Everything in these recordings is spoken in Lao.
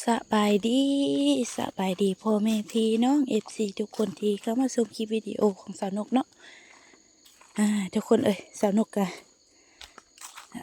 ສະບາຍດີ ສະບາຍດີພໍ່ແມ່ພີ່ນ້ອງເອັຟຊີທຸກຄົນທີ່ເຂົ້າມາຊົມຄລິບວິດີໂອຂອງສາວນົກເນາະ. ອ່າ ທຸກຄົນເອີຍ ສາວນົກກະ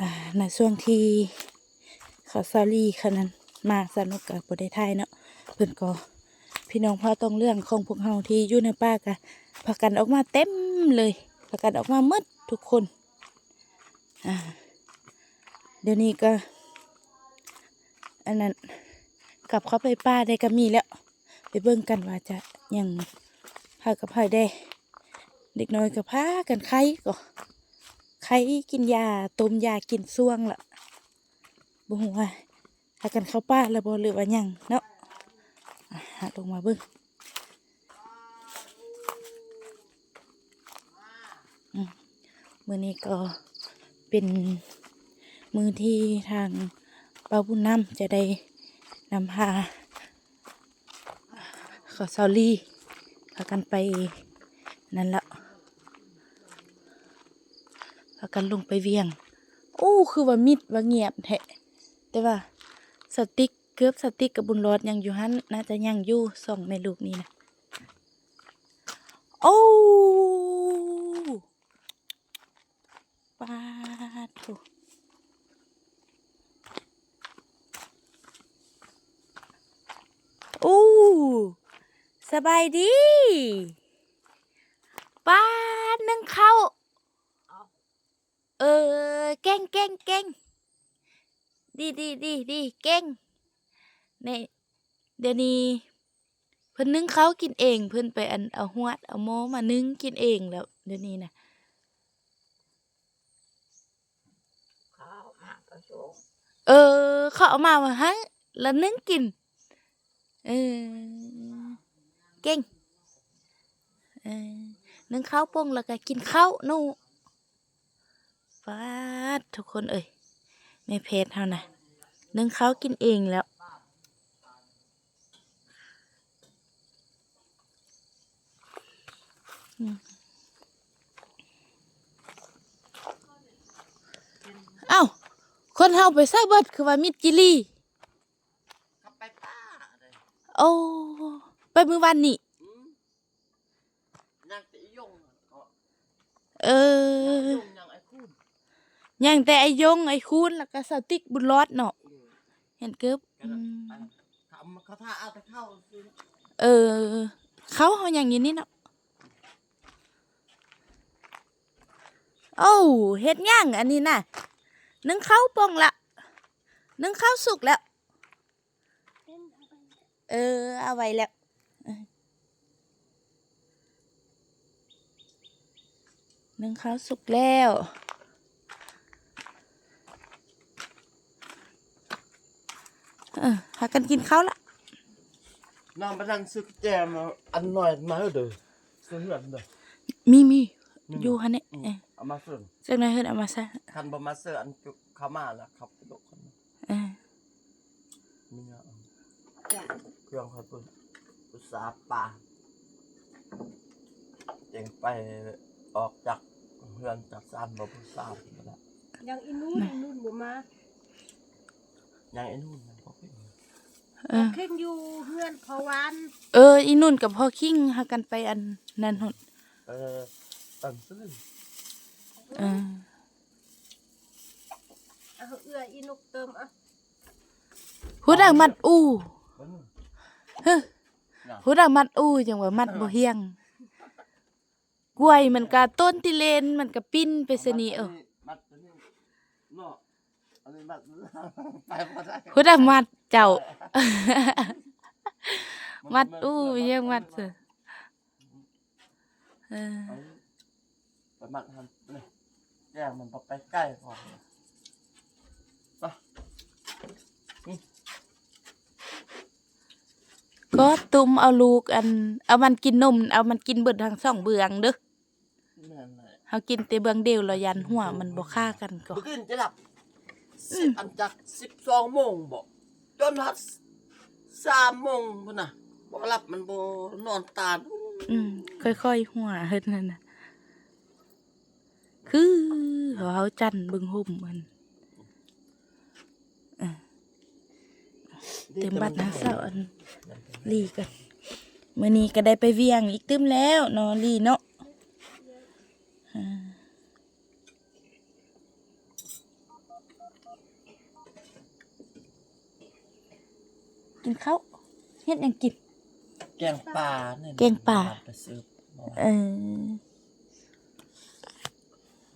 ອ່າ ໃນຊ່ວງທີ່ເຂົາສາວລີຂະນັ້ນມາ ສາວນົກກະບໍ່ໄດ້ຖ່າຍເນາະ. ເພິ່ນກໍ ພີ່ນ້ອງເຜົ່າຕ້ອງເລື່ອງຂອງພວກເຮົາທີ່ຢູ່ໃນປ່າກະພາກັນອອກມາເຕັມເລີຍ ພາກັນອອກມາໝົດທຸກຄົນ. ອ່າ ດຽວນີ້ກໍ ອັນນັ້ນ ກັບເຂົ້າໄປປ່າໄດ້ກໍມີແລ້ວ. ໄປເບິ່ງກັນວ່າຈະຫຍັງ ໃຜກັບໃຜແດ່. ເດັກນ້ອຍກໍພາກັນໄຄ ກໍໄຄກິນຢາ ຕົ້ມຢາກິນຊ່ວງລະ ບໍ່ຮູ້ວ່າ ພາກັນເຂົ້າປ່າແລ້ວບໍ່ ຫຼືວ່າຫຍັງເນາະ. ອ່ະ ຫາລົງມາເບິ່ງ. ອືມ ມື້ນີ້ກໍເປັນມື້ທີ່ທາງບ່າວບຸນນຳຈະໄດ້ນຳພາ ເຂົາສາວລີ ພາກັນໄປນັ້ນລະ ພາກັນລົງໄປວຽງ. ໂອ້ ຄືວ່າມິດວ່າງຽບແທ້ ແຕ່ວ່າສາວຕິກ ເກີບສາວຕິກກັບບຸນລອດຍັງຢູ່ຫັ້ນ ໜ້າຈະຍັງຢູ່ ສອງແມ່ລູກນີ້ນະ. ໂອ້ ປາດໂທ້ ໂອ້ ສະບາຍດີ. ປາດ ໜຶ້ງເຂົ້າ ເອີ ເກັ່ງ ເກັ່ງ ເກັ່ງ ດີ ດີ ດີ ດີ ເກັ່ງ. ນີ້ ດຽວນີ້ເພິ່ນໜຶ້ງເຂົ້າກິນເອງ ເພິ່ນໄປອັນເອົາຫວດເອົາໝໍ້ມາໜຶ້ງກິນເອງແລ້ວ ດຽວນີ້ນະ. ເອີ ເຂົາເອົາມາໃຫ້ລະໜຶ້ງກິນ. ເອີ ເກັ່ງ ເອີ ໜຶ້ງເຂົ້າປົງແລ້ວກໍກິນເຂົ້າໜູ. ປາດ ທຸກຄົນເອີຍ ແມ່ແພດເຮົານະ ໜຶ້ງເຂົ້າກິນເອງແລ້ວ. ອືມ ເອົ້າ ຄົນເຮົາໄປໃສເບິດ ຄືວ່າມິດຈີ່ຫຼີ່? ເຂົາໄປປ່າເດ້. ໂອ້ ໄປມື້ວານນີ້. ອືມ ຍັງແຕ່ອີ່ຍົງ ເອີ ຍັງອີ່ຍົງ ຍັງໄອ້ຄູນ ຍັງແຕ່ໄອ້ຍົງ ໄອ້ຄູນ ແລ້ວກໍສາວຕິກ ບຸນລອດເນາະ. ເອີ ເຫັນເກີບ ອືມ ເຂົາຖ້າເອົາແຕ່ເຂົ້າຊື່. ເອີ ເຂົ້າເຮົາຍັງຢູ່ນີ້ເນາະ. ໂອ້ ເຮັດຫຍັງອັນນີ້ນະ? ໜຶ້ງເຂົ້າປ່ອງລະ ໜຶ້ງເຂົ້າສຸກແລ້ວ. ເອີ ເອົາໄວ້ແລ້ວ ເອີ ໜຶ້ງເຂົ້າສຸກແລ້ວ. ເອີ ພາກັນກິນເຂົ້າລະ. ນ້ອງໄປນັ່ງຊື້ແຈມອັນນ້ອຍມາເດີ ຊື້ເຮືອນເດີ. ມີ ມີ ມີ ຢູ່ຫັ້ນແຫຼະ. ອືມ ເອີ ເອົາມາເສີມ ຈັກໜ້ອຍເພິ່ນເອົາມາໃສ່. ຄັນບໍ່ມາເສີມ ອັນຈຸເຂົ້າມາລະ ເຂົາໄປໂລະກັນ. ເອີ ນີ້ເນາະ ເຄື່ອງຂ້ອຍພຸ້ນ ອຸດສາປາ ຈັ່ງໄປອອກຈາກເຮືອນຈາກຊານບໍ່ຜູ້ສາວ. ຍັງອີ່ນຸ່ນ ອີ່ນຸ່ນບໍ່ມາ. ຍັງອີ່ນຸ່ນ ຍັງບໍ່ເປັນ. ເອີ ເຄັ່ງຢູ່ເຮືອນພໍ່ຫວານ. ເອີ ອີ່ນຸ່ນກັບພໍ່ຄິງຫາກັນໄປອັນນັ້ນພຸ້ນ. ເອີ ເອີ ເອີ ເອົາເອື້ອອີ່ນົກເຕີມ ເອົາ ຜູ້ໃດມັດອູ້? ເຮີ ຜູ້ໃດມັດອູ້ ຈັ່ງວ່າມັດບໍ່ຫ່ຽງ. ກວຍມັນກະຕົ້ນຕິເລນ ມັນກະປິ່ນໄປຊະນີ້. ເອີ ມັດຕົວນີ້ເນາະ ອັນນີ້ມັດ ໄປບໍ່ໄດ້. ຜູ້ໃດມັດເຈົ້າ? ມັດອູ້ ຍັງມັດ ເອີ ໄປມັດຫັ້ນ ນີ້ ແກ້ວມັນບໍ່ໄປໃກ້ພໍ. ໄປ ກໍຕຸ້ມເອົາລູກ ອັນ ເອົາມັນກິນນົມ ເອົາມັນກິນເບິດທັງສອງເບື້ອງເດີ. ແມ່ນແຫຼະ ເຮົາກິນແຕ່ເບື້ອງດຽວ ລະຢ້ານຫົວມັນບໍ່ຄາກັນກໍ ບໍ່ກິນຈະຫຼັບ. ອືມ ອັນຈັກສິບສອງໂມງບໍ ຈົນຮອດສາມໂມງພຸ້ນນະ ບໍ່ຫຼັບ ມັນບໍ່ນອນຕາ. ອືມ ຄ່ອຍໆຫົວເຮັດນັ້ນນະ ຄືເຮົາຈັນເບິ່ງຮົ່ມມັນ. ເອີ ຕື່ມບັດຫາເຊົ້າອັນລີກ່ອນ. ມື້ນີ້ກໍໄດ້ໄປວຽງອີກຕື່ມແລ້ວເນາະ ລີເນາະ. ກິນເຂົ້າ ເຮັດຫຍັງກິນ? ແກງປານີ້ ແກງປາ ໄປຊື້ ເອີ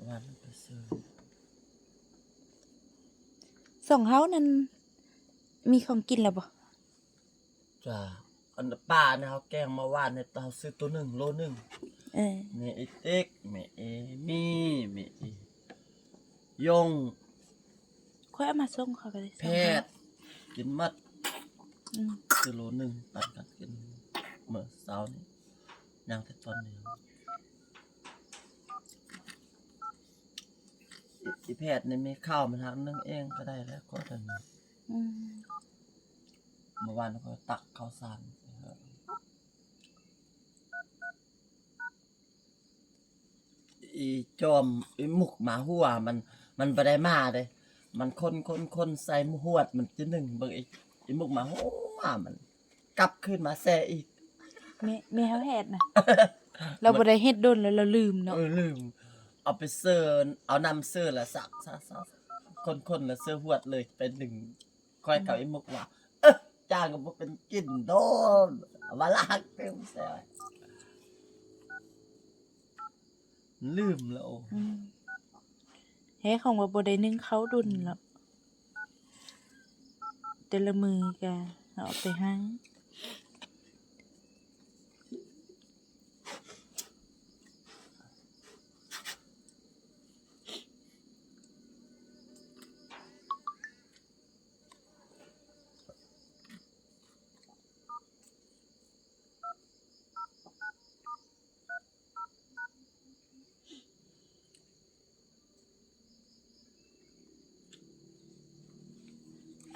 ວານໄປຊື້. ສອງເຮົານັ້ນມີຂອງກິນແລ້ວບໍ່? ຈ້າ ອັນປານີ້ເຮົາແກງມາວານນີ້ ເຮົາຊື້ໂຕໜຶ່ງ ໂລໜຶ່ງ. ເອີ ແມ່ອີຕິກ ແມ່ເອມີ ແມ່ອີຢົງ ຂ້ອຍເອົາມາສົ່ງເຂົາກໍໄດ້ ແພດ ສອງເຮົາ ກິນໝົດ. ອືມ ຊື້ໂລໜຶ່ງ ປັນກັນກິນ ມື້ເຊົ້ານີ້ ຍັງແຕ່ຕອນນີ້. ອີ ອີແພດນີ້ມີເຂົ້າ ມັນຫາໜຶ້ງເອງກໍໄດ້ແລ້ວ ກໍໄດ້. ອືມ ເມື່ອວານຂ້ອຍຕັກເຂົ້າສານ ອີຈອມ ອີມຸກໝາຫົວ ມັນ ມັນບໍ່ໄດ້ມາເດ້ ມັນຄົນໆໆໃສ່ໝາຫວດ ມັນຈະໜຶ່ງເບິ່ງ ອີ ອີມຸກໝາຫົວ ມັນກັບຄືນມາແຊະອີກ. ແມ່ ແມ່ເຮົາເຮັດນະ ລາວບໍ່ໄດ້ເຮັດດົນແລ້ວ ລາວລືມເນາະ. ເອີ ລືມ ເອົາໄປເຊີ ເອົານ້ຳເຊີລະສັກ ສະ ສະ ຄົນໆລະເຊີຫວດເລີຍ ໄປດຶງ ຂ້ອຍກັບອີມຸກວ່າ ເອີ ຈ້າງກໍບໍ່ເປັນກິນໂດນ ເອົາມາລ້າງຕື່ມໃສ່ ລືມແລ້ວ. ອືມ ເຮັດຂອງວ່າບໍ່ໄດ້ໜຶ້ງເຂົ້າດົນແລ້ວ ແຕ່ລະມື້ກະເອົາໄປຫາ.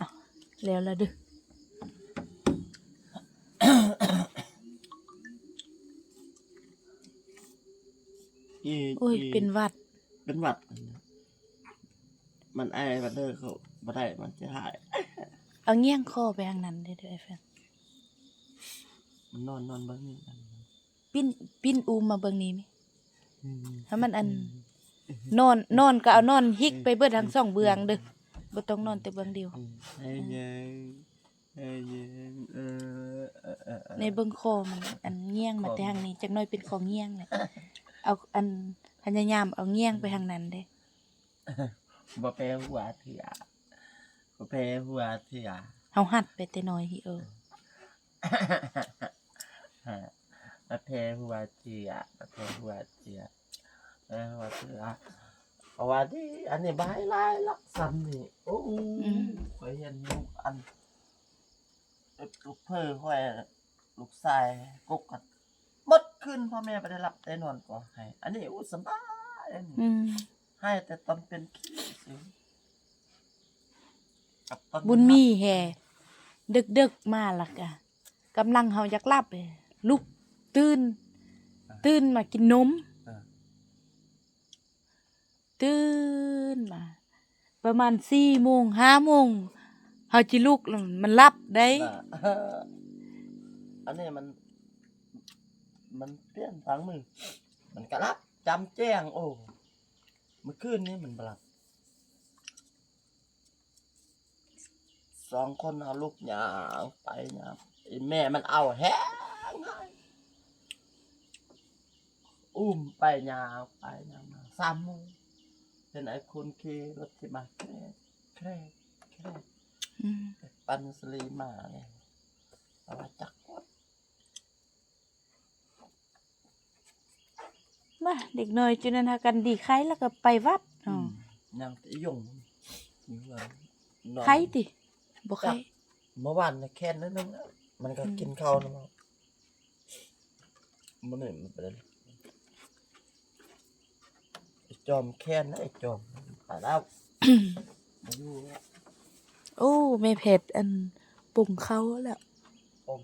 ອ້າວ ແລ້ວລະເດີ້. ອີ ໂອ້ຍ ອີ ເປັນຫວັດ ເປັນຫວັດ. ມັນໄອ ມັນເດີ ເຂົາບໍ່ໄດ້ ມັນຈະຫາຍ. ເອົາງ່ຽງຄໍໄປທາງນັ້ນເດີ້ ອ້າຍແຟງ. ມັນນອນ ນອນເບິ່ງນີ້ ປີ້ນ ປີ້ນອູມມາເບິ່ງນີ້ ອືມ ໃຫ້ມັນອັນ ອືມ ນອນ ນອນກໍເອົານອນຮິກໄປເບິດທັງສອງເບື້ອງເດີ້ ອືມ ບໍ່ຕ້ອງນອນແຕ່ເບື້ອງດຽວ. ອືມ ໃຫ້ແຍງ ໃຫ້ແຍງ ເອີ ເອີ ໃນເບິ່ງຄໍມັນ ອັນງ່ຽງມາແຕ່ທາງນີ້ ຈັກໜ້ອຍເປັນຄໍງ່ຽງແຫຼະ. ເອົາອັນ ພະຍາຍາມເອົາງ່ຽງໄປທາງນັ້ນເດີ້. ບໍ່ແຜ່ຫົວເທື່ອ ບໍ່ແຜ່ຫົວເທື່ອ. ເຮົາຫັດໄປແຕ່ນ້ອຍ ເອີ ບໍ່ແຜ່ຫົວເທື່ອ ບໍ່ແຜ່ຫົວເທື່ອ ບໍ່ແຜ່ຫົວເທື່ອ. ເພາະວ່ານີ້ ອັນນີ້ບໍ່ໃຫ້ຫຼາຍຫຼັກຊ້ຳນີ້. ໂອ້ ອືມ ຂ້ອຍເຫັນລູກອັນ ລູກເຜີຍຂ້ອຍ ລູກຊາຍກົກກັນໝົດຄືນ ພໍ່ແມ່ບໍ່ໄດ້ຫຼັບໄດ້ນອນກໍໄຫ້. ອັນນີ້ ໂອ້ ສະບາຍ ອັນນີ້ ອືມ ໄຫ້ແຕ່ຕອນເປັນຂີ້ຊື່ ກັບຕອນ ບຸນມີແຮ ເດິກໆມາລະກະ ກຳລັງເຮົາຢາກຫຼັບ ລຸກ ຕື່ນ ຕື່ນມາກິນນົມ ຕື່ນມາ ປະມານສີ່ໂມງ ຫ້າໂມງ ເຮົາຊິລຸກ ແລ້ວມັນຫຼັບໄດ້. ອັນນີ້ມັນ ມັນປ່ຽນທາງມື ມັນກະຫຼັບຈຳແຈ້ງ. ໂອ້ ມື້ຄືນນີ້ມັນບໍ່ຫຼັບ. ສອງຄົນເອົາລູກຍ່າງໄປຍ່າງ ອີແມ່ມັນເອົາແຮງ ອຸ້ມໄປຍ່າງໄປຍ່າງມາ ສາມໂມງ ເຫັນໄອ້ຄົນຂີ່ລົດທີ່ມາແຄຣກ ແຄຣກ ແຄຣກ ອືມ ໄປປັ່ນສະລີມາແລ້ວ ແຕ່ວ່າຈັກຄົນ ມາ ເດັກນ້ອຍຈຸນັ້ນຫາກັນດີໄຄແລ້ວກໍໄປວັດເນາະ. ອືມ ຍັງແຕ່ຢົງຢູ່ເຮືອນນອນ ໄຄຕິ ບໍ່ໄຄ ເມື່ອວານນະແຄນໜ້ອຍໜຶ່ງ ມັນກໍ ອືມ ກິນເຂົ້ານຳ. ມື້ນີ້ມັນໄປແລ້ວ ໄອ້ຈອມແຄນນະ ໄອ້ຈອມ ໄປແລ້ວ ບໍ່ຢູ່ແລ້ວ. ໂອ້ ແມ່ແພັດ ອັນ ປົງເຂົ້າແລ້ວ ປົງ.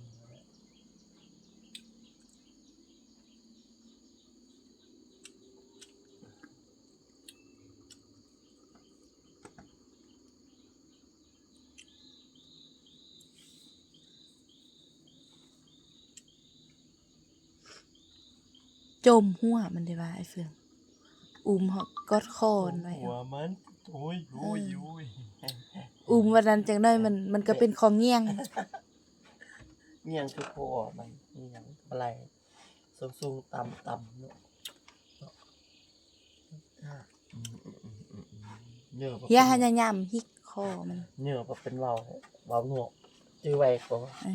ຈົ່ມຫົວມັນເດ້ວ່າ ອ້າຍເຟືອງ ອຸ້ມເຮົາ ກອດຄໍມັນໄວ້ ຫົວມັນ ໂອ້ຍ ໂອ້ຍ ເອີ ໂອ້ຍ ອຸ້ມວ່ານັ້ນ ຈັກໜ້ອຍມັນ ມັນກໍເປັນຂອງຍ່ຽງ ຍ່ຽງຄືພໍ່ມັນ ຍ່ຽງບໍ່ໄຫຼ ສູງໆຕ່ຳໆເນາະ ອືມໆໆ ເຍອະ ຢ່າພະຍາຍາມຮິກຄໍມັນ ເຍອະ ບໍ່ເປັນເວົ້າ ເວົ້ານອກ ຈື່ໄວ້ກໍ ເອີ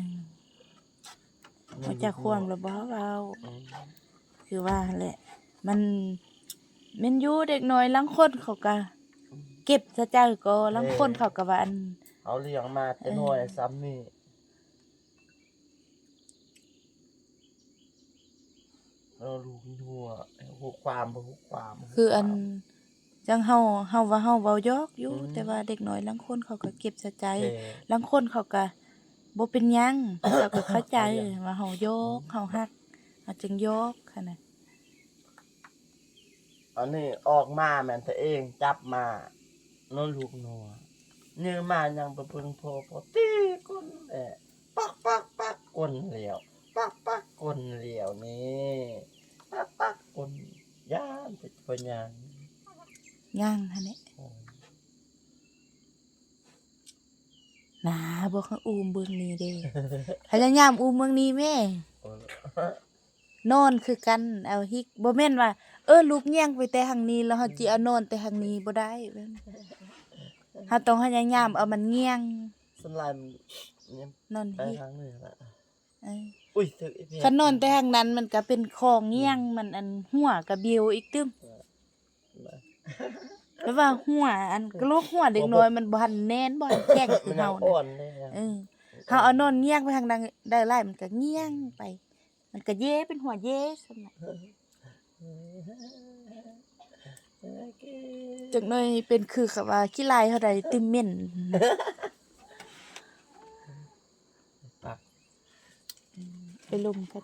ຮູ້ຈັກຄວາມແລ້ວບໍ່ເວົ້າ ອືມ ຄືວ່າຫັ້ນແຫຼະ ມັນ ແມ່ນຢູ່ ເດັກນ້ອຍລາງຄົນເຂົາກະ ອືມ ເກັບໃສ່ໃຈກໍ ລາງຄົນເຂົາກະວ່າ ອັນ ເຮົາລ້ຽງມາແຕ່ນ້ອຍ ເອີ ສ່ຳນີ້ ເອີ ລູກຫົວ ຮູ້ຄວາມ ບໍ່ຮູ້ຄວາມ ຄືອັນ ຈັ່ງເຮົາ ເຮົາວ່າເຮົາເວົ້າຢອກຢູ່ ອືມ ແຕ່ວ່າເດັກນ້ອຍລາງຄົນເຂົາກໍເກັບໃສ່ໃຈ ແທ້ ລາງຄົນເຂົາກໍບໍ່ເປັນຫຍັງ ເຂົາກໍເຂົ້າໃຈວ່າເຮົາຢອກ ອືມ ເຮົາຮັກ ເຮົາຈຶ່ງຢອກຫັ້ນນະ. ອັນນີ້ອອກມາແມ່ນຕົວເອງຈັບມາເນາະລູກເນາະ ຍືມມາຍັງໄປເບິ່ງພໍ່ ພໍ່ຕີກົ້ນແຫຼະ ປັກໆໆກົ້ນແລ້ວ ປັກໆກົ້ນແລ້ວນີ້ ປັກໆກົ້ນ ຢ້ານແຕ່ພໍ່ຍ່າງ ຍ່າງຫັ້ນແຫຼະ ເອີ ນາ ບອກໃຫ້ອູ້ມເບິ່ງນີ້ເດ້ ພະຍາຍາມອູ້ມເບິ່ງນີ້ແມ້ ໂອ້ຍ ນອນຄືກັນ ເອົາຮິກ ບໍ່ແມ່ນວ່າ ເອີ ລູກຍ່ຽງໄປແຕ່ທາງນີ້ ແລ້ວເຮົາ ອືມ ຊິເອົານອນແຕ່ທາງນີ້ ບໍ່ໄດ້ ເຮົາຕ້ອງພະຍາຍາມເອົາມັນຍ່ຽງ ສ່ວນຫຼາຍມັນ ນອນ ໄປທາງນີ້ແຫຼະ ເອີ ອຸ້ຍ ຖືກອີກແລ້ວ ຄັນນອນແຕ່ທາງນັ້ນ ມັນກະເປັນຂອງຍ່ຽງ ອືມ ມັນ ອັນ ຫົວກະບິວອີກຕື່ມ ເອີ ແບບວ່າຫົວ ອັນ ກະໂຫຼກຫົວເດັກນ້ອຍ ມັນບໍ່ທັນແໜ້ນ ບໍ່ທັນແຂງຄືເຮົາ ມັນຍັງອ່ອນເດ້ ເອີ ເຮົາເອົານອນງ່ຽງໄປທາງໃດ ໄດ້ຫຼາຍ ມັນກະງ່ຽງໄປ ມັນກະເຢເປັນຫົວເຢຊັ້ນນະ ຈັກໜ້ອຍເປັນຄືເຂົາວ່າຂີ້ລາຍເຮົາໄດ້ຕື່ມເໝັນ ປັກ ໄປລົມກັນ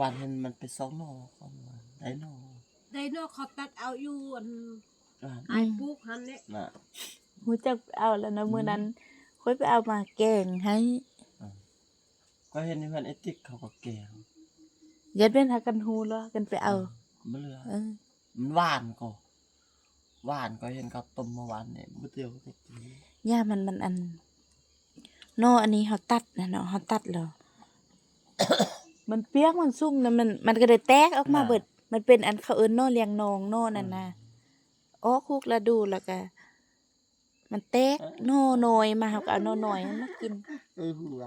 ວານເຫັນມັນໄປຊອກໜໍ່ ໄດ້ໜໍ່ ໄດ້ໜໍ່ ເຂົາຕັດເອົາຢູ່ອັນ ອ່າ ອ້າຍປູກຫັ້ນແຫຼະ ນະ ຮູ້ຈັກເອົາແລ້ວນະ ອືມ ມື້ນັ້ນຂ້ອຍໄປເອົາມາແກງໃຫ້ ອ່າ ຂ້ອຍເຫັນຢູ່ເຮືອນໄອ້ຕິກເຂົາກໍແກງ ຢ້ານແມ່ນຫາກັນຮູ້ລະ ກັນໄປເອົາ ອືມ ບໍ່ເຫຼືອ ເອີ ມັນຫວານກໍ ຫວານ ຂ້ອຍເຫັນເຂົາຕົ້ມເມື່ອວານນີ້ ມື້ດຽວກໍໄດ້ກິນ ຢ່າ ມັນ ມັນ ອັນ ໜໍ່ອັນນີ້ເຮົາຕັດນະເນາະ ເຮົາຕັດແລ້ວ ມັນປຽກ ມັນຊຸ່ມນະ ມັນ ມັນກໍໄດ້ແຕກອອກມາ ອ່າ ເບິດ ມັນເປັນ ອັນ ເຂົາເອີ້ນໜໍ່ລຽງນອງ ໜໍ່ນັ້ນນະ ອືມ ອອກທຸກລະດູ ແລ້ວກະ ມັນແຕກ ເອີ ໜໍ່ນ້ອຍມາ ເຮົາກໍເອົາໜໍ່ນ້ອຍຫັ້ນມາກິນ ເອີ ຫົວ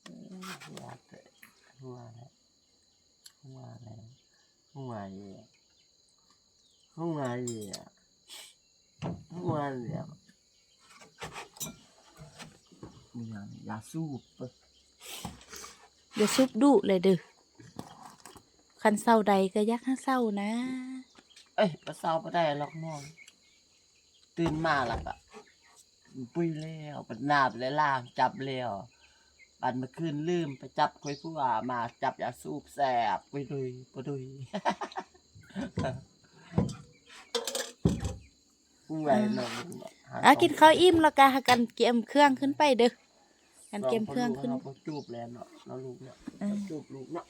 ເອີ ຫົວແຕກ ຫົວແຕກ ຫົວແຕກ ຫົວແຕກ ຫົວແຕກ ຫົວແຕກ ມີຫຍັງ ຢາສູບ ເອີ ຢ່າສູບດຸເລີຍເດີ້ ຄັນເຊົາໄດ້ກໍຢາກໃຫ້ເຊົານະ ເອີຍ ບໍ່ເຊົາບໍ່ໄດ້ດອກນ້ອງ ຕື່ນມາແລ້ວກະປຸ້ຍແລ້ວ ບັດໜ້າໄປແລ້ວ ລ້າງຈັບແລ້ວ ບັດມື້ຄືນລືມໄປຈັບຂ້ອຍຜູ້ວ່າມາ ຈັບຢາສູບແຊບ ປຸ້ຍດຸຍ ປຸ້ຍດຸຍ ເມື່ອຍເນາະ ອາ ກິນເຂົ້າອີ່ມແລ້ວກະຫາກັນກຽມເຄື່ອງຂຶ້ນໄປເດີ້ ກັນກຽມເຄື່ອງຂຶ້ນ ສອງຄົນລູກເຮົາບໍ່ຈູບແລ້ວເນາະ ເນາະລູກເນາະ ເອີ ບໍ່ຈູບລູກເນາະ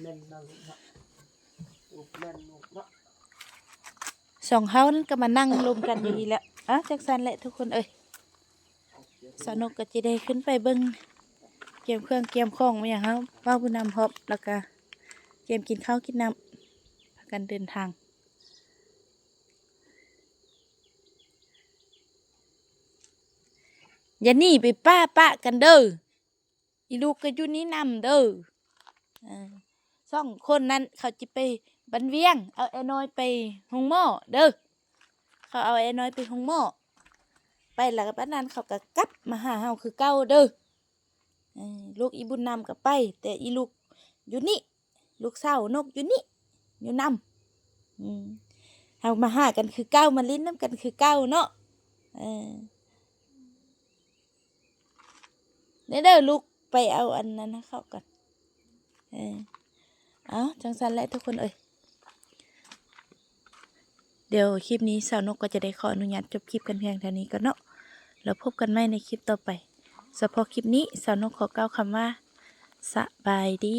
ແມ່ນເນາະລູກເນາະ ຈູບແມ່ນລູກເນາະ ສອງເຮົານັ້ນກໍມານັ່ງລົມກັນຢູ່ນີ້ແຫຼະ ອາ ຈັ່ງຊັ້ນແຫຼະທຸກຄົນເອີຍ ສາວນົກກໍຈະໄດ້ຂຶ້ນໄປເບິ່ງ ກຽມເຄື່ອງກຽມຂອງມາຫຍັງ ເຮົາເວົ້າຜູ້ນຳພ້ອມ ແລ້ວກໍກຽມກິນເຂົ້າກິນນ້ຳ ພາກັນເດີນທາງ ຢ່າໜີໄປປ້າປະກັນເດີ້ ອີລູກກໍຢູ່ນີ້ນຳເດີ້ ເອີ ສອງຄົນນັ້ນເຂົາຈະໄປບ້ານວຽງ ເອົາອ້າຍນ້ອຍໄປໂຮງໝໍເດີ້ ເຂົາເອົາອ້າຍນ້ອຍໄປໂຮງໝໍ ໄປແລ້ວກໍປານນັ້ນເຂົາກໍກັບມາຫາເຮົາຄືເກົ່າເດີ້ ເອີ ລູກອີບຸນນຳກໍໄປ ແຕ່ອີລູກຢູ່ນີ້ ລູກສາວນົກຢູ່ນີ້ ຢູ່ນຳ ອືມ ເຮົາມາຫາກັນຄືເກົ່າ ມາຫຼິ້ນນຳກັນຄືເກົ່າເນາະ ເອີ ເດີ ເດີ ລູກໄປເອົາອັນນັ້ນໃຫ້ເຂົາກ່ອນ ເອີ ເອົາ ຈັ່ງຊັ້ນແຫຼະທຸກຄົນເອີຍ ດຽວຄລິບນີ້ສາວນົກກໍຈະໄດ້ຂໍອະນຸຍາດຈົບຄລິບກັນພຽງເທົ່ານີ້ກ່ອນເນາະ ແລ້ວພົບກັນໃໝ່ໃນຄລິບຕໍ່ໄປ ສະເພາະຄລິບນີ້ ສາວນົກຂໍກ່າວຄຳວ່າ ສະບາຍດີ.